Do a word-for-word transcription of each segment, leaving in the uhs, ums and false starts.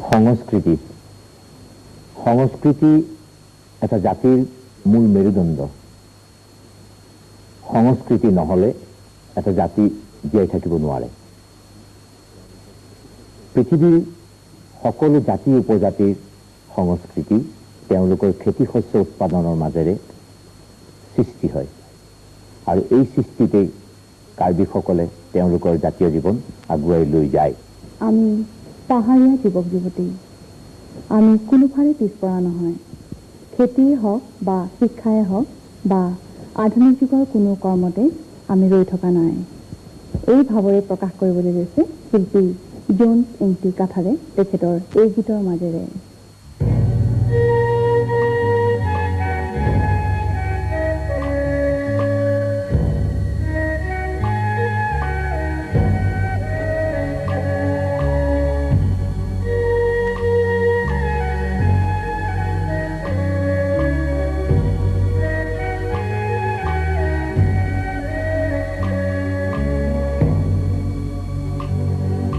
সংস্কৃতি, সংস্কৃতি এটা জাতিৰ মূল মেৰুদণ্ড। সংস্কৃতি নহ'লে এটা জাতি জীয়াই থাকিব নোৱাৰে। পৃথিৱীৰ সকলো জাতি উপজাতিৰ সংস্কৃতি তেওঁলোকৰ খেতি শস্য উৎপাদনৰ মাজেৰে সৃষ্টি হয় আৰু এই সৃষ্টিতেই কাৰ্বিসকলে তেওঁলোকৰ জাতীয় জীৱন আগুৱাই লৈ যায়। আমি পাহাৰীয়া যুৱক যুৱতী, আমি কোনোফালে পিছপৰা নহয়। খেতিয়ে হওক বা শিক্ষাই হওক বা আধুনিক যুগৰ কোনো কৰ্মতে আমি ৰৈ থকা নাই। এই ভাৱৰে প্ৰকাশ কৰিবলৈ লৈছে শিল্পী জোনছ ইংতি কাথাৰে তেখেতৰ এই গীতৰ মাজেৰে।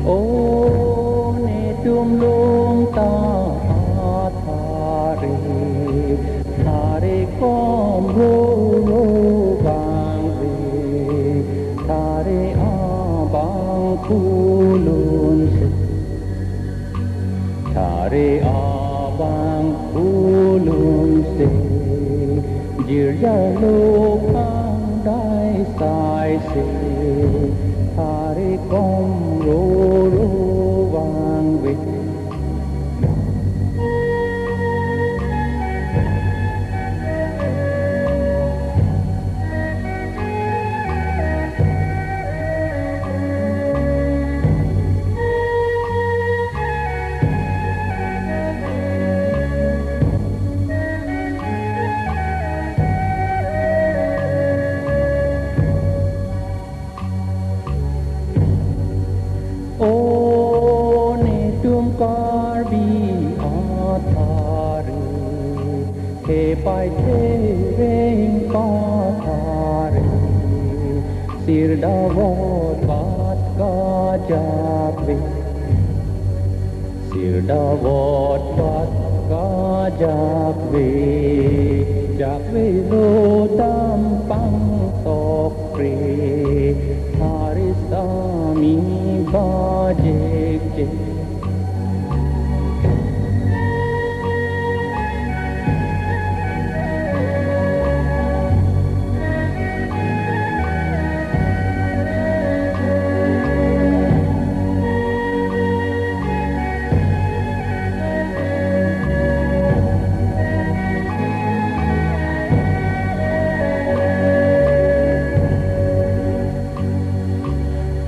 O netum lum ta athare, thare kom ro ro vangve, thare abang pulun se. Thare abang pulun se, jirja lo pangdai sai se, thare kom ro ro vangve. O netum Karbi athare, thepai thereng pathare, sir davot vat kajakve. Sir davot vat kajakve, jakve lo dam pangtokre, thare sami bajekje.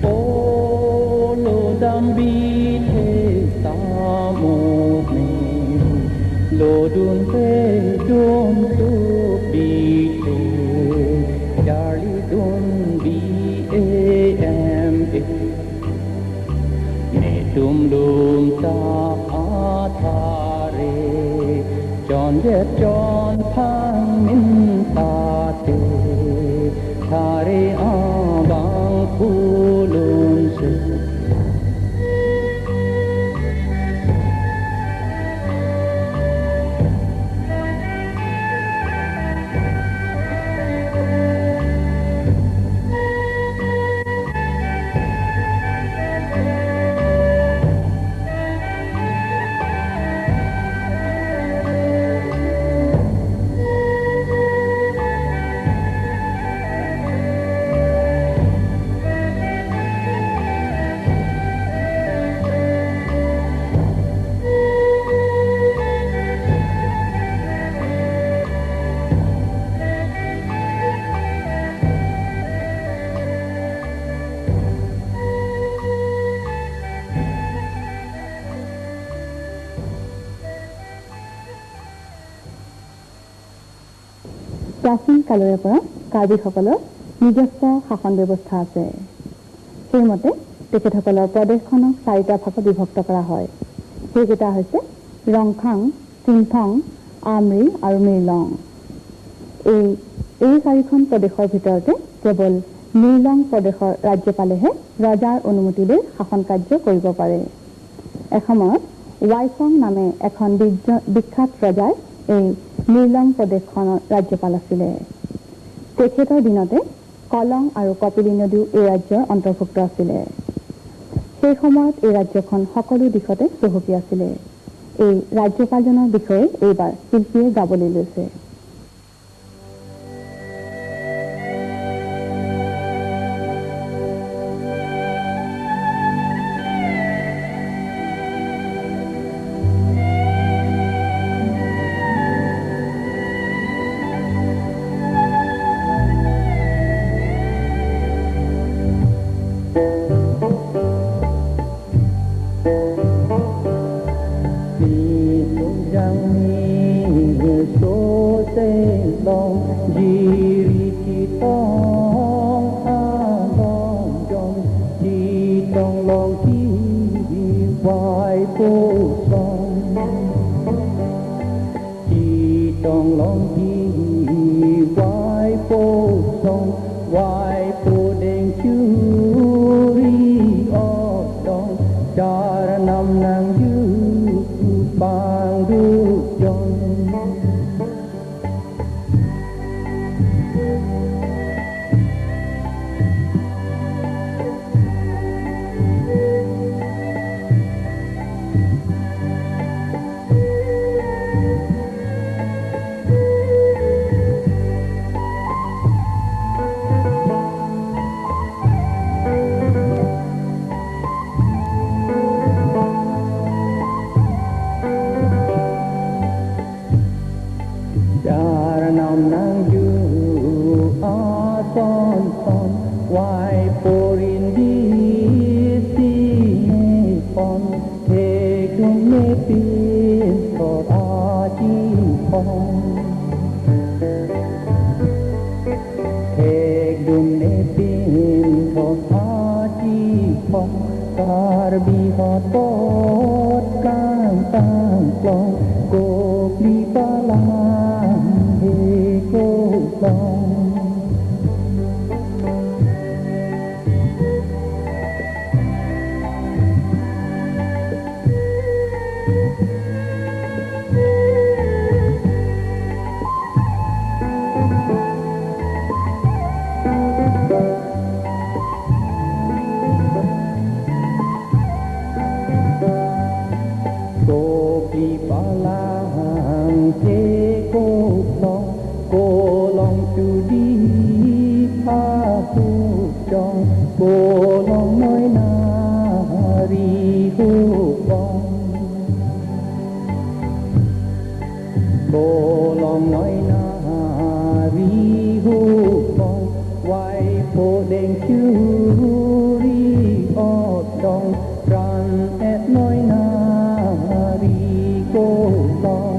Polo dam bithe tamo me, lo dun pe dun tu bithe, charli dun B A M A. Netum lum ta athare, chonjet chonphang min tate, thare abang pulun se. প্ৰাচীন কালৰে পৰা কাৰ্বিসকলৰ নিজস্ব শাসন ব্যৱস্থা আছে। সেইমতে তেখেতসকলৰ প্ৰদেশখনক চাৰিটা ভাগত বিভক্ত কৰা হয়। সেইকেইটা হৈছে ৰংখাং, চিনথং, আমৰি আৰু মিৰলং। এই, এই চাৰিখন প্ৰদেশৰ ভিতৰতে কেৱল মিৰলং প্ৰদেশৰ ৰাজ্যপালেহে ৰজাৰ অনুমতি লৈ শাসন কাৰ্য কৰিব পাৰে। এসময়ত ৱাইচং নামে এখন বিজ্ঞ-, বিখ্যাত ৰজাই এই মিৰলং প্ৰদেশখনৰ ৰাজ্যপাল আছিলে। তেখেতৰ দিনতে কলং আৰু কপিলী নদীও এই ৰাজ্যৰ অন্তৰ্ভুক্ত আছিলে। সেই সময়ত এই ৰাজ্যখন সকলো দিশতে চহকী আছিলে। এই ৰাজ্যপালজনৰ বিষয়ে এইবাৰ শিল্পীয়ে গাবলৈ লৈছে। Ni sung jang ni so se long jiri chetong along jong chetong long hi vai po song. Chetong long hi vai po song, vai po deng churi odong, char nam nang ju pang du jong. Char nam nang ju ason son, vai po rin di si ne pon, thek dun ne pin thot aji pon. Thek dun ne pin thot aji pon, Karbi hot pot kang tang klong, Kopili palang he ko klong. Kopili palang he ko klong, kolong tu di ahu jong, kolong noi nari hu pong. Kolong noi nari hu pong, vai po deng churi odong, ran et noi nari kolong.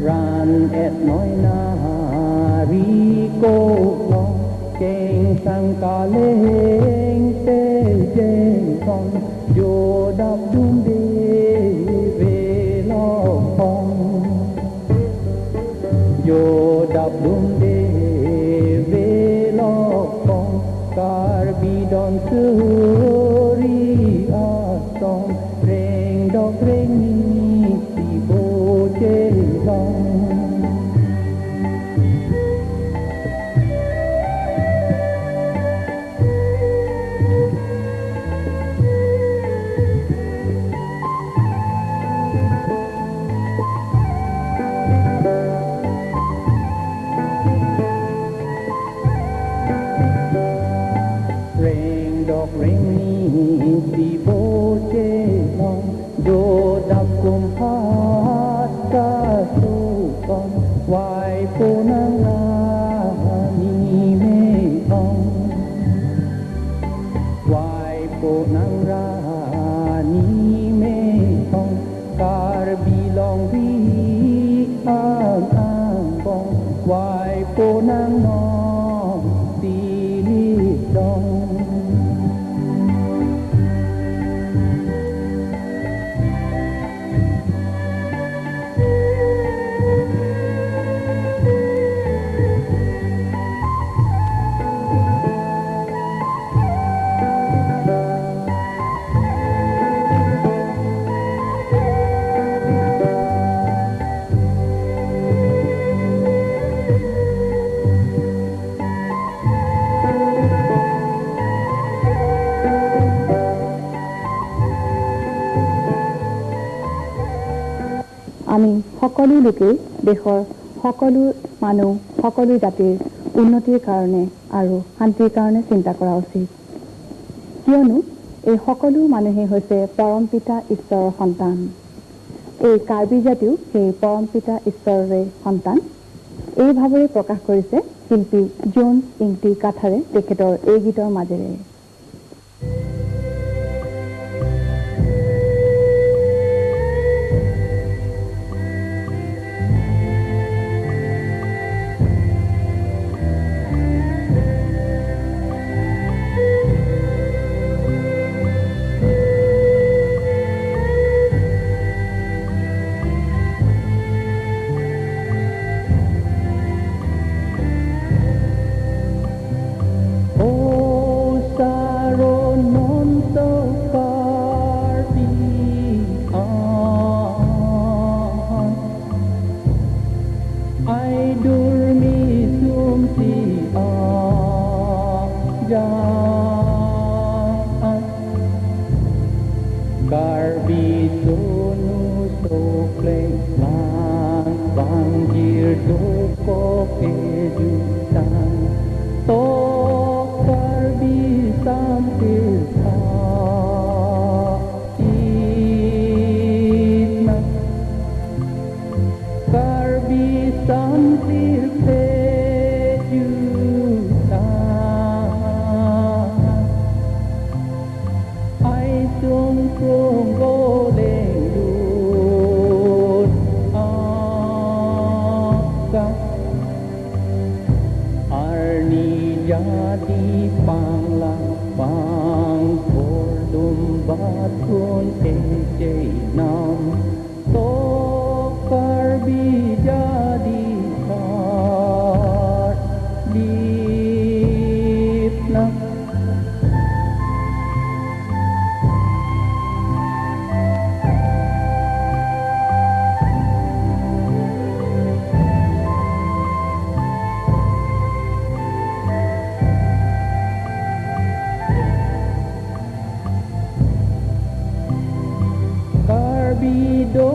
Ran et noi nari kolong, keng sang kaleng te jeng kong, jo dap dum de velong kong. Jo dap dum de velong kong, Karbi don suri asong, reng dok reng ni si bo je long. Reng dok reng ni si bo je long, jo dap kum hat ka su kong, vai po nang ra ni me ong. Vai po nang ra ni me ong, Karbi Konang non tili dong. আমি সকলো লোকেই দেশৰ সকলো মানুহ, সকলো জাতিৰ উন্নতিৰ কাৰণে আৰু শান্তিৰ কাৰণে চিন্তা কৰা উচিত। কিয়নো এই সকলো মানুহেই হৈছে পৰমপিতা ঈশ্বৰৰ সন্তান। এই কাৰ্বি জাতিও সেই পৰমপিতা ঈশ্বৰৰে সন্তান। এই ভাৱেৰে প্ৰকাশ কৰিছে শিল্পী জোন ইংতি কাথাৰে তেখেতৰ এই গীতৰ মাজেৰে। O Saron Monto Karbi An, ai durmi sumti aja. Karbi sunu sokleng lang, bangjir dokok kejutang, tok Karbi samtir pait na. Karbi samtir kejutang, ai sungkrung goleng lut aka. Arni jadi panglang pangkordum batun ejai nam. Tok Karbi jadi kardip na. Karbi do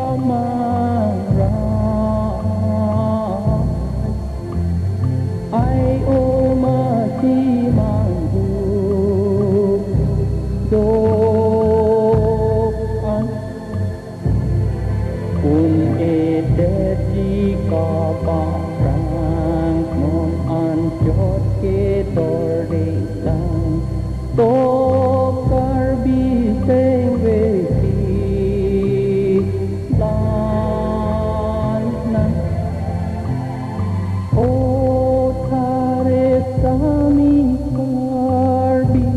kamang ra, ai o masi manghu do an. Un-edet ji kaparang, non anchot ketor detang, tok Karbi sengve si dan nang. O thare sami Karbi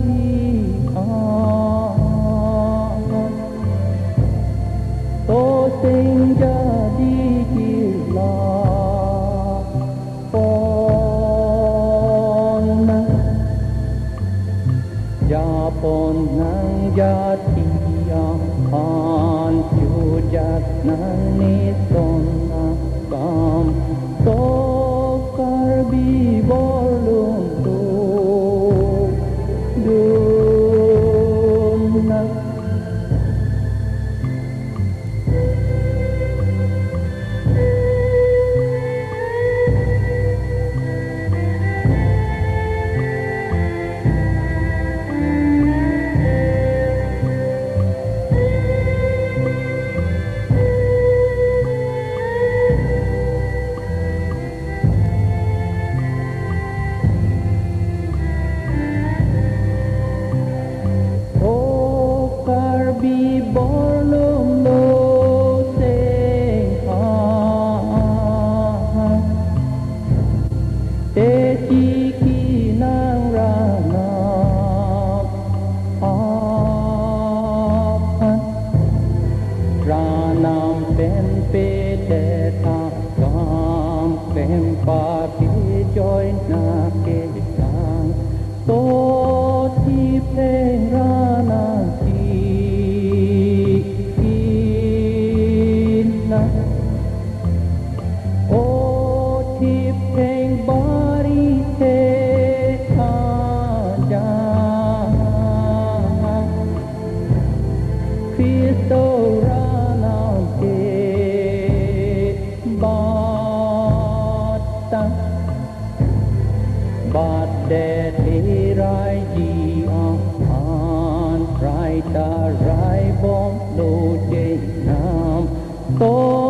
an, to seng jadi kilap pon nang. Japon nang jati aphan, chujak nang ne son akam, tok Karbi bolung tuk dun nang. Nam pen pedet akam klem pake joina kelang. To thip theng ra nangji ina. O thip theng bari the aja. Khristo ra nangke bat ta. Bat det irai ji ang an rai ta rai bom lo je nam. To